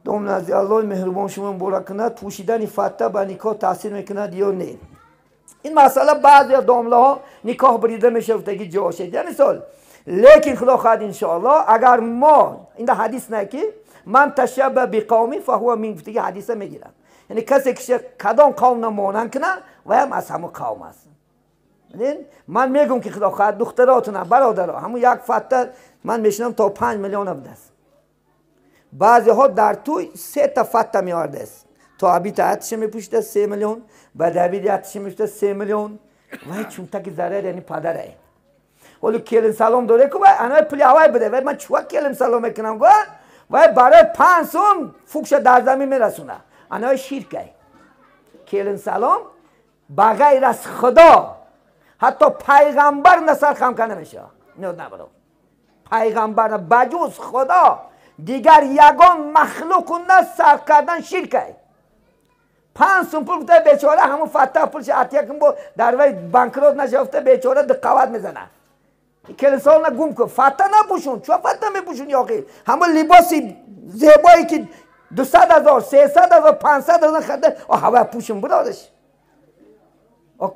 Дом аз Аллоҳ меҳрубон шумо муборак кунад. Пӯшидани фатта ба никоҳ таъсир мекунад ё не? Ин масъала баъзе домлаҳо никоҳ бурида мешавад, таги ҷо шед. Яъне сол. Лекин худо хоҳад иншоаллоҳ агар мо ин ҳадис не ки ман ташабба биқавми фаҳува мин гуфтаги ҳадиса мегирад. Яъне касе ки кадом қавм монанд кунад, ваям аз ҳамон қавм аст. Ман мегӯм ки худо хоҳад духтаротуна, бародаро, ҳамон як фатта ман мешинам то 5 миллиона будааст. Баъзеҳо дар тӯй 3 та фатта меовардааст. То абита ятиша мепӯшида 3 миллион, баъд абид ятиша мепӯшида 3 миллион. Вай чунтаки зарар, яъне падарай. Ҳоло келин салом доре ку, вай ана пули ҳавай биде. Вай ман чува келин салом мекунам го? Вай барои 5 сум фукша дар замин мерасона. Ана вай ширкай. Келин салом ба ғайр аз Худо ҳатто пайғамбар насар хам карда намешавад. Инро набаров. Пайғамбар баҷуз Худо дигар ягон махлуқу насар кардан ширкай. 5 сум пул гуфта бечора ҳамун фатта пулша атия кун, бо дар вай банкрот нашавфта бечора диққават мезанад. Келисолна гум кун, фатта напӯшун. Чо фатта мепӯшун ёқи? Ҳамун либоси зебое ки 200 ҳазор, 300 ҳазор, 500 ҳазор харида, ҳавай пӯшун бидодаш.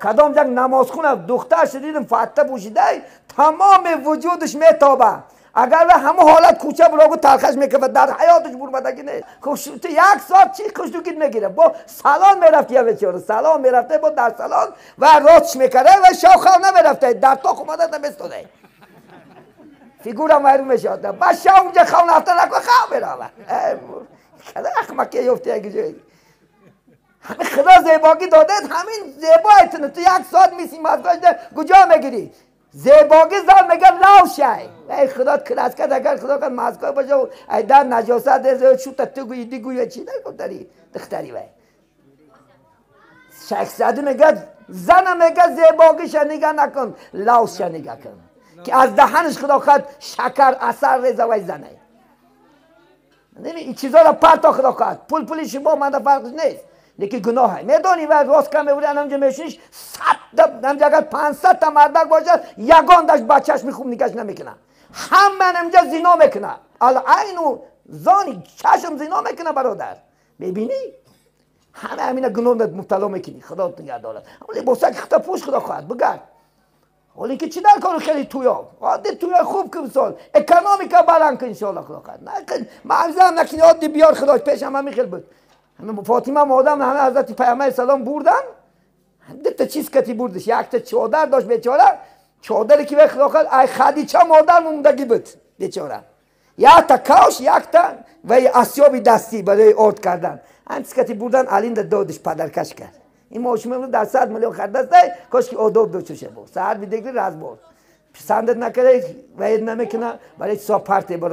Кадом як намозхона духтарша дидим фатта пӯшидай, тамоми вуҷудаш метоба. Агар вай ҳамон ҳолат кӯча бурогу талхаш мекард, дар ҳаёташ бурмадаги нест. Ту як соат чи хушнукит мегира? Бо салон мерафти, я бечора салон мерафта, бо дар салон ва ростш мекарда ва шав намерафта, дар тоқ омада наместода. Фигура майрум мешавад. Ба шав унҷа хав нафта нако хав мерава. Када ахмаке ёфти як ҷой. Ҳамин Худо зебогӣ додед, ҳамин зебоятуна ту як соат миси мазгоҳ куҷо мегирӣ? Зебогӣ зан мегӯяд лавшай. Эй Худо краска агар Худо кад мазгоҳ боша, ай дар наҷосат шута ту гӯи дигӯя чи нагуфтари духтари вай. Шайх Саъдӣ мегӯяд зана мегӯяд зебогиша нигаҳ накун, лавша нигаҳ кун. Ки аз даҳанаш Худо хоҳад шакар асар реза вай занай. Ин чизоро парто Худо хоҳад. Пул пули шумо манда фарқш нест. Лекин гуноҳ медонӣ вай рост кам мебури анамҷа мешиниш 100 та намҷа агар 500 та мардак бошад, ягон даш ба чашми хуб нигаш намекунад. Ҳама намҷа зино мекунад. Ал-айну зони, чашм зино мекунад, бародар. Мебинӣ? Ҳама ҳамина гуноҳ мубтало мекунӣ. Худо нигаҳ дорад. Либосаки худо пӯш, Худо хоҳад бигард. Ҳоле ки чӣ дар кору хеле туё? Оддӣ туё хуб ки мисол экономика баланд кун иншоалло Худо хоҳад. Мавзам накунӣ, оддӣ биёр Худо пешам ҳамин хел буд. Фотима модам ҳама ҳазрати пайғамбар салом бурдан, 2 та чиз кати бурдиш. Якта чодар дошт бечора, чодаре ки вай Худо хоҳад ай Хадича модар мондагӣ буд бечора. Якта кавш, якта вай асёби дастӣ барои орд кардан. Ҳамин чиз кати бурдан, Алинда додиш, падаркаш кард. Ин мошин дар 100 миллион харидастай, кош ки одоб дошта бо. Саҳар бидегри разбор. Писандат накарда, ваед намекуна, барои чизо парте баро.